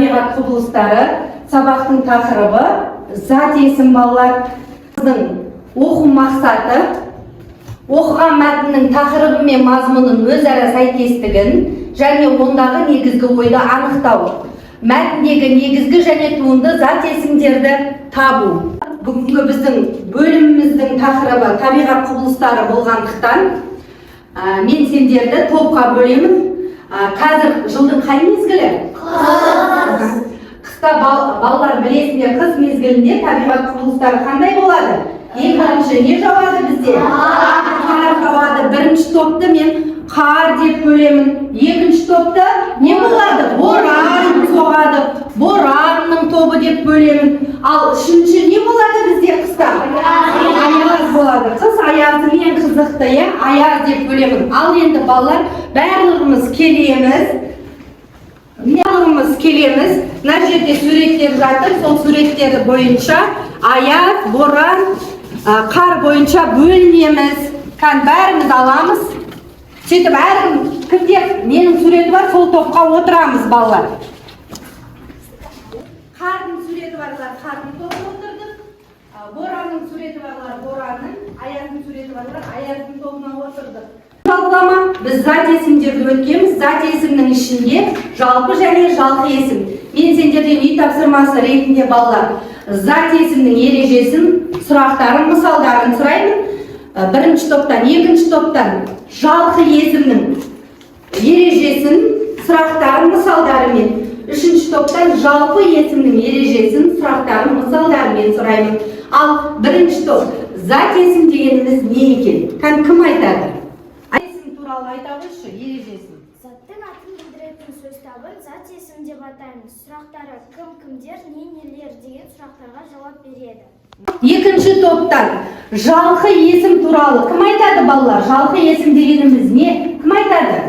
Табиғат құбылыстары. Сабақтың тақырыбы – зат есім. Балалар, біздің оқу мақсаты: оқыған мәтіннің тақырыбы мен мазмұнын өзара сәйкестігін және ондағы негізгі ойды анықтау, мәтіндегі негізгі және туынды зат есімдерді табу. Бүгінгі біздің бөліміміздің тақырыбы табиғат құбылыстары болғандықтан, мен сендерді топқа бөлемін. Қазір жылдың қай мезгілі? Қыста. Балалар, білесіңдер, қыс мезгілінде табиғат құбылыстары қандай болады? Ең бірінші не жауады бізде? Қар жауады. Бірінші топты мен қар деп бөлемін. Екінші топты не болады? Боран соғады, боранның тобы деп бөлемін. Ал үшінші не болады бізде қыста? Аяз болады. Қыс аязымен қызықты, иә, аяз деп бөлемін. Ал енді, балалар, барлығымыз келеміз, барлығымыз келеміз. Мына жерде суреттер жатыр. Сол суреттер бойынша аяз, боран, қар бойынша бөлінеміз. Кән, бәріміз аламыз. Сөйтіп, әркім, кімде ненің суреті бар, сол топқа отырамыз. Балалар, қардың суреті барлар қардың тобына отырдық, боранның суреті барлар боранның, аяздың суреті барлар аяздың тобына отырдық. Жалпылама біз зат есімдерді өткенбіз. Зат есімнің ішінде жалпы және жалқы есім. Мен сендерден үй тапсырмасы ретінде, балалар, зат есімнің ережесін, сұрақтарын, мысалдарын сұраймын бірінші топтан. Екінші топтан жалқы есімнің ережесін, сұрақтарын мысалдарымен, үшінші топтан жалпы есімнің ережесін, сұрақтарын мысалдарымен сұраймын. Ал бірінші топ, зат есім дегеніміз не екен? Кән, кім айтады? Есім туралы айта қойшы ережесін. Заттың атын білдіретін сөз табын зат есім деп атаймыз. Сұрақтары кім, кімдер, не, нелер деген сұрақтарға жауап береді. Екінші топтан жалқы есім туралы кім айтады? Балалар, жалқы есім дегеніміз не? Кім айтады?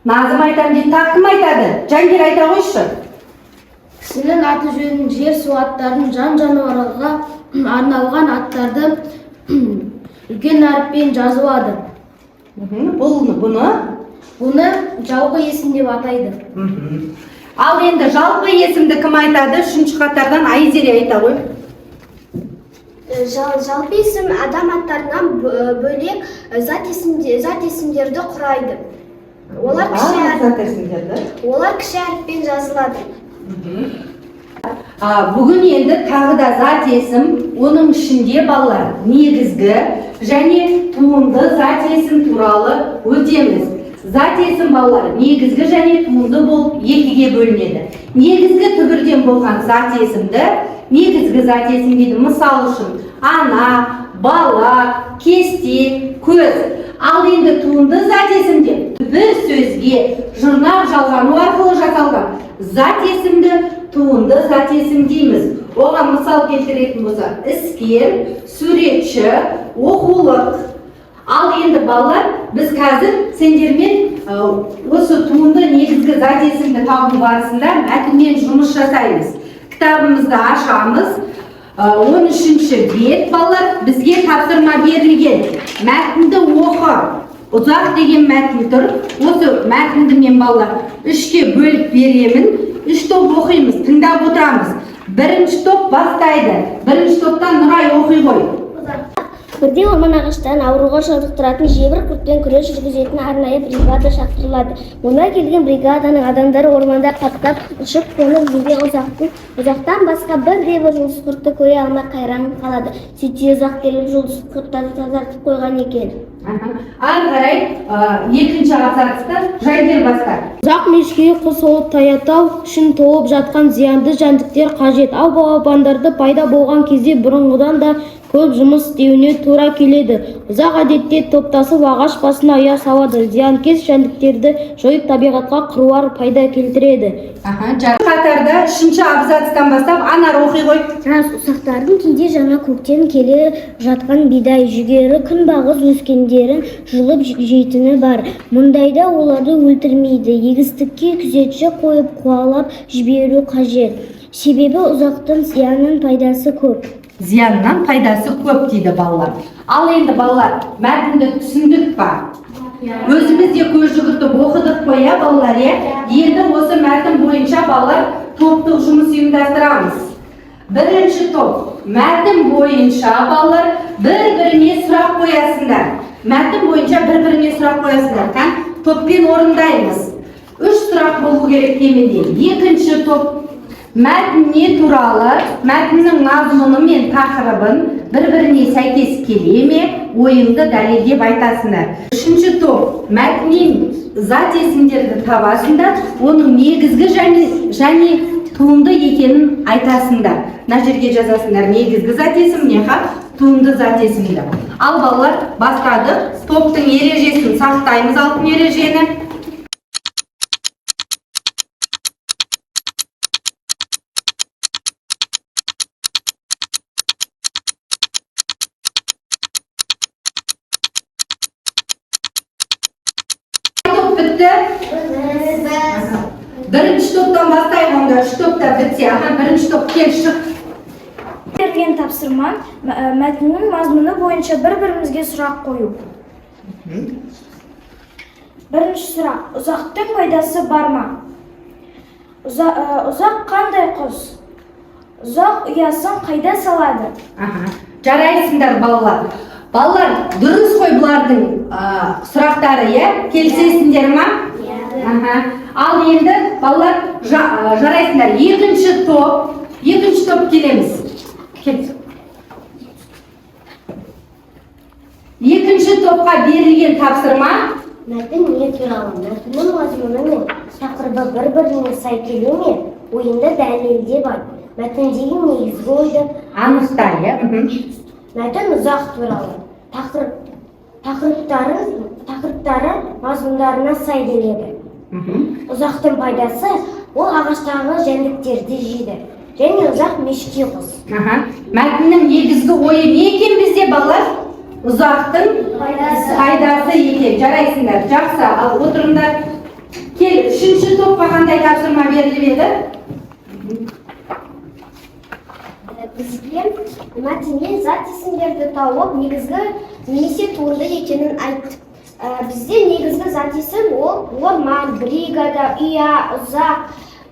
Назым айтамын дейді. Тағы кім айтады? Жәңгір, айта қойшы. Кісінің аты жөнін, жер, су аттарын, жан жануарға арналған аттарды үлкен әріппен жазылады. Бұл бұны Бұны жалқы есім деп атайды. Ал енді жалпы есімді кім айтады? Үшінші қатардан Айзере айта ғой. Жалпы есім адам аттарынан бөлек зат есімдерді құрайды. Барлық зат есімдерді. Олар кіші әріппен жазылады. Бүгін енді тағы да зат есім, оның ішінде, балалар, негізгі және туынды зат есім туралы өтеміз. Зат есім, балалар, негізгі және туынды болып екіге бөлінеді. Негізгі түбірден болған зат есімді негізгі зат есім дейді. Мысал үшін, ана, бала, кесте, көз. Ал енді туынды зат есімде түбір сөзге жұрнақ жалғану арқылы жасалған зат есімді туынды зат есім дейміз. Оған мысал келтіретін болсақ, іскер, суретші, оқулық. Ал енді, балалар, біз қазір сендермен осы туынды, негізгі зат есімді табу барысында мәтінмен жұмыс жасаймыз. Кітабымызды ашамыз. 13-бет. Балалар, бізге тапсырма берілген: мәтінді оқы, ұзақ деген мәтін тұр. Осы мәтінді мен, балалар, үшке бөліп беремін. Үш топ оқимыз, тыңдап отырамыз. Бірінші топ бастайды. Бірінші топтан Нұрай оқи ғой. Бірде орман ағаштарын ауруға шалдықтыратын жебір құртпен күрес жүргізетін арнайы бригада шақырылады. Онда келген бригаданың адамдары орманда қаптап ұшып қонып жүрген ұзақтан басқа бірде бір жұлдыз құртты көре алмай қайран қалады. Сөйтсе, ұзақ келіп, жұлдыз құрттарды тазартып қойған екен. Ары қарай екінші абзацты Жайгер баста. Ұзақ мешкей құс таятау үшін толып жатқан зиянды жәндіктер қажет. Ал балапандарды пайда болған кезде бұрынғыдан да көп жұмыс істеуіне тура келеді. Ұзақ әдетте топтасып ағаш басына ұя салады. Зиянкес жәндіктерді жойып, табиғатқа қыруар пайда келтіреді. Аха, қатарда үшінші абзацтан бастап Анар оқи ғой. Рас, ұсақтардың кейде жаңа көктем келе жатқан бидай, жүгері, күнбағыс өскендерін жұлып жейтіні бар. Мұндайда оларды өлтірмейді. Егістікке күзетші қойып, қуалап жіберу қажет. Себебі ұзақтың зиянынан пайдасы көп. Зиянынан пайдасы көп дейді, балалар. Ал енді, балалар, мәтінді түсіндік па? Өзіміз де көз жүгіртіп оқыдық қой, иә, балалар, иә? Енді осы мәтін бойынша, балалар, топтық жұмыс ұйымдастырамыз. Бірінші топ мәтін бойынша, балалар, бір біріне сұрақ қоясыңдар. Мәтін бойынша бір біріне сұрақ қоясыңдар. Кән, топпен орындаймыз. Үш сұрақ болу керек кемінде. Екінші топ мәтін не туралы, мәтіннің мазмұны мен тақырыбын бір біріне сәйкес келе ме, ойыңды дәлелдеп айтасыңдар. Үшінші топ мәтіннен зат есімдерді табасыңдар, оның негізгі және туынды екенін айтасыңдар. Мына жерге жазасыңдар: негізгі зат есім не, туынды зат есімді. Ал, балалар, бастадық. Топтың ережесін сақтаймыз, алтын ережені. Топ бітті. Бірінші топтан бастайық онда, үш топта бітсе. Аха, бірінші топ, кел, шық. Берілген тапсырма: мәтіннің мазмұны бойынша бір-бірімізге сұрақ қою. Бірінші сұрақ: ұзақтың пайдасы бар ма? Ұзақ қандай құс? Ұзақ ұясын қайда салады? Аха, жарайсыңдар, балалар. Балалар, дұрыс қой бұлардың сұрақтары, иә? Келісесіңдер ма? Аха. Ал енді, балалар, жарайсыңдар. Екінші топ, екінші топ, келеміз. Кел. Екінші топқа берілген тапсырма. Мәтін не туралы? Мәтіннің мазмұны мен тақырыбы бір-біріне сай келе ме? Ойыңды дәлелдеп айт. Мәтіндегі негізгі ойды анықта, иә? Мәтін ұзақ туралы. Тақырыптары мазмұндарына сай келеді. Ұзақтың пайдасы: ол ағаштағы жәндіктерді жейді және ұзақ мешкей құс. Аха. Мәтіннің негізгі ойы не екен бізде, балалар? Ұзақтың Пайдасы. пайдасы екен. Жарайсыңдар. Жақсы. Ал отырыңдар. Кел, үшінші топқа қандай тапсырма беріліп еді? Бізге мәтіннен зат есімдерді тауып, негізгі немесе туынды екенін айт. Бізде негізгі зат есім ол орман, бригада, ұя, ұзақ,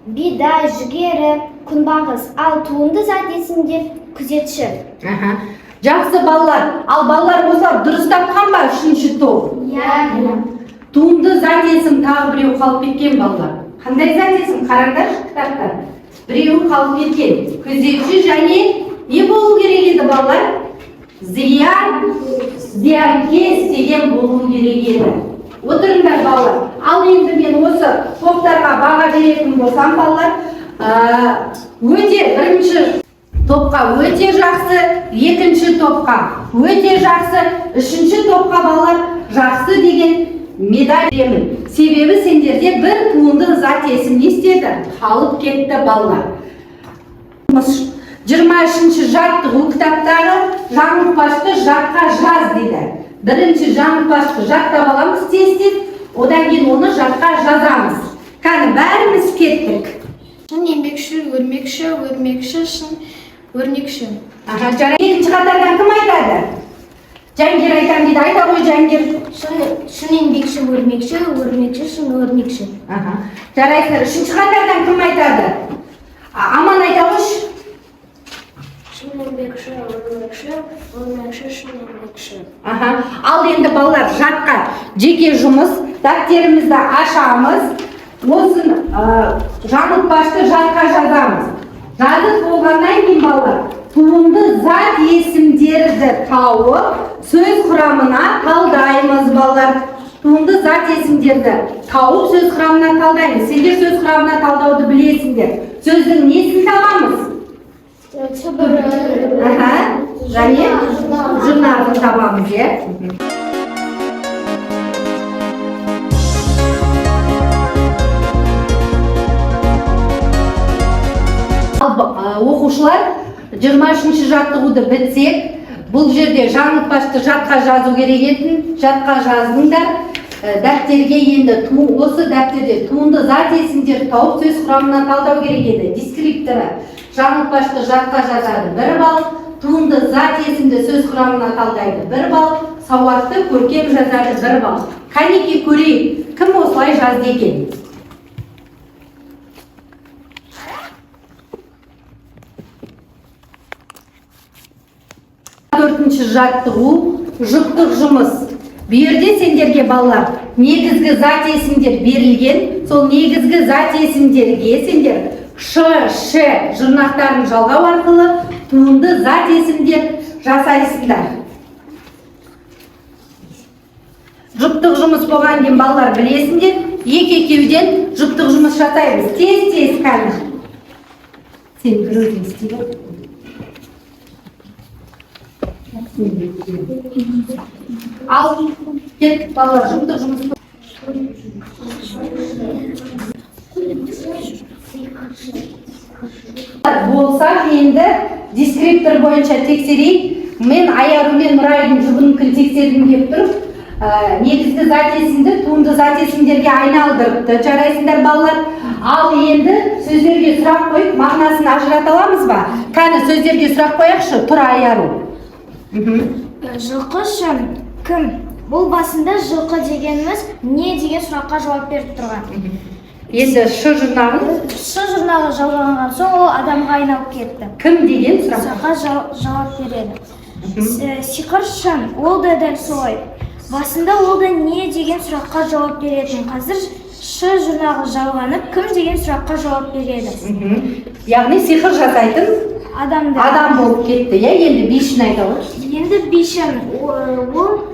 бидай, жүгері, күнбағыс. Ал туынды зат есімдер күзетші. Аха. Жақсы, балалар. Ал, балалар, осылар дұрыс тапқан ба, үшінші топ? Иә. Туынды зат есім тағы біреу қалып кеткен, балалар. Қандай зат есім? Қараңдаршы кітаптан. Біреуі қалып кеткен. Күзетші және не болу керек еді, балалар? Зиянкес деген болу керек еді. Отырыңдар, балалар. Ал енді мен осы топтарға баға беретін болсам, балалар, өте бірінші топқа өте жақсы, екінші топқа өте жақсы, үшінші топқа, балалар, жақсы деген медаль беремін. Себебі сендерде бір туынды зат есім не істеді? Қалып кетті, балалар. 23-ші жаттығу, кітаптағы жаңылтпашты жатқа жаз дейді. Бірінші жаңылтпашты жаттап аламыз тез тез, одан кейін оны жатқа жазамыз. Кәні, бәріміз кеттік. Шын еңбекшіл, өрмекші, өрмекші, шын өрнекші. Аха, жарайды. Екінші қатардан кім айтады? Жәңгір айтамын дейді. Айта ғой, Жәңгір. Шын еңбекші, өрмекші, өрмекші, шын өрнекші. Аха. Жарайсыңдар. Үшінші қатардан кім айтады? Аман, айта қойшы. Шын еңбекші, өрмекші, өрмекші, шын еңбекші. Аха. Ал енді, балалар, жатқа жеке жұмыс, дәптерімізді ашамыз. Осын жаңылтпашты жатқа жазамыз. Жазып болғаннан кейін, балалар, туынды зат есімдерді тауып, сөз құрамына талдаймыз, балалар. Туынды зат есімдерді тауып, сөз құрамына талдаймыз. Сендер сөз құрамына талдауды білесіңдер. Сөздің несін табамыз? Аха. Және жұрнағын табамыз, иә? Ал, оқушылар, 23 жаттығуды бітсек, бұл жерде жаңылтпашты жатқа жазу керек етін, жатқа жаздыңдар. Дәптерге енді осы дәптерде туынды зат есімдерді тауып, сөз құрамына талдау керек еді. Дескрипторы: жаңылтпашты жатқа жазады — 1 балл, туынды зат есімді сөз құрамына талдайды — 1 балл, сауатты көркем жазады — 1 балл. Кәнекей, көрейік, кім осылай жазды екен? Төртінші жаттығу — жұптық жұмыс. Бұл жерде сендерге, балалар, негізгі зат есімдер берілген. Сол негізгі зат есімдерге сендер ш, ш жұрнақтарын жалғау арқылы туынды зат есімдер жасайсыңдар. Жұптық жұмыс болған кейін, балалар, білесіңдер, екі екеуден жұптық жұмыс жасаймыз. Тез, тез, кәні. Сен бір өзің істей бер. Ал, кеттік, балалар, жұптық жұмыс. Болсақ, енді дескриптор бойынша тексерейік. Мен Аяру мен Нұрайдың жұбыныкін тексергім келіп тұр. Негізгі зат есімді туынды зат есімдерге айналдырыпты. Жарайсыңдар, балалар. Ал енді сөздерге сұрақ қойып, мағынасын ажырата аламыз ба? Кәні, сөздерге сұрақ қояйықшы. Тұр, Аяру. Жылқышы кім? Бұл басында жылқы дегеніміз не деген сұраққа жауап беріп тұрған. Енді ш жұрнағын Ш жұрнағы жалғанған соң, ол адамға айналып кетті. Кім деген сұрақ. Сұраққа жауап береді. Сиқыршы, ол да дәл солай. Басында ол да не деген сұраққа жауап беретін. Қазір ш жұрнағы жалғанып, кім деген сұраққа жауап береді. Яғни сиқыр жасайтын Адамдар. адам болып кетті, иә? Енді бишіні айта қойшы. Енді биші, ол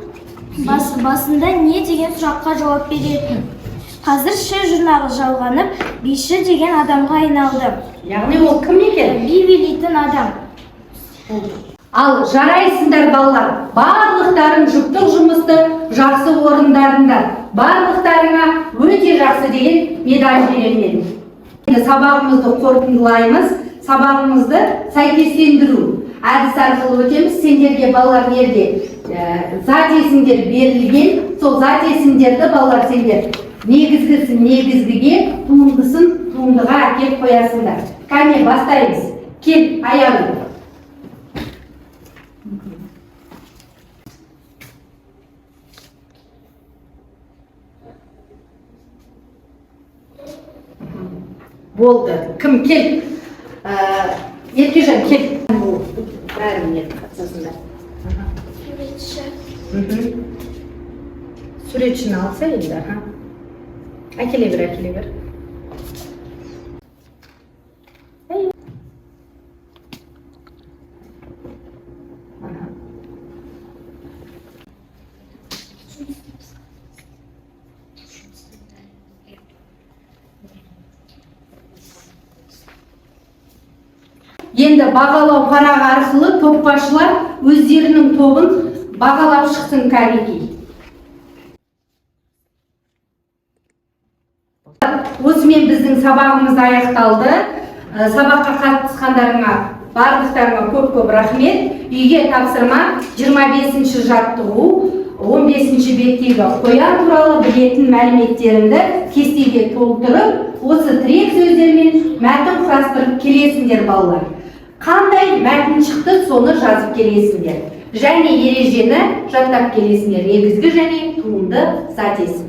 басында не деген сұраққа жауап беретін. Қазір ш жұрнағы жалғанып, биші деген адамға айналды. Яғни ол кім екен? Би билейтін адам. Ал, жарайсыңдар, балалар. Барлықтарың жұптық жұмысты жақсы орындарыңдар. Барлықтарыңа өте жақсы деген медаль беремін мен. Енді сабағымызды қорытындылаймыз. Сабағымызды сәйкестендіру әдіс арқылы өтеміз. Сендерге, балалар, жерде зат есімдер берілген. Сол зат есімдерді, балалар, сендер негізгісін негізгіге, туындысын туындыға әкеліп қоясыңдар. Кәне, бастаймыз. Кел, Аяру. Болды. Кім, кел? Еркежан, кел. Бәрі, міне, қатысасыңдар. Суретшіні алса енді, аха. Әкеле бер, әкеле бер. Ей. Аха. Енді бағалау парағы арқылы топбасшылар өздерінің тобын бағалап шықсын, кәнекей. Осымен біздің сабағымыз аяқталды. Сабаққа қатысқандарыңа барлықтарыңа көп-көп рахмет. Үйге тапсырма: 25 жаттығу, 15 беттегі қоян туралы білетін мәліметтеріңді кестеге толтырып, осы тірек сөздермен мәтін құрастырып келесіңдер, балалар. Қандай мәтін шықты, соны жазып келесіңдер. Және ережені жаттап келесіңдер. Негізгі және туынды зат есім.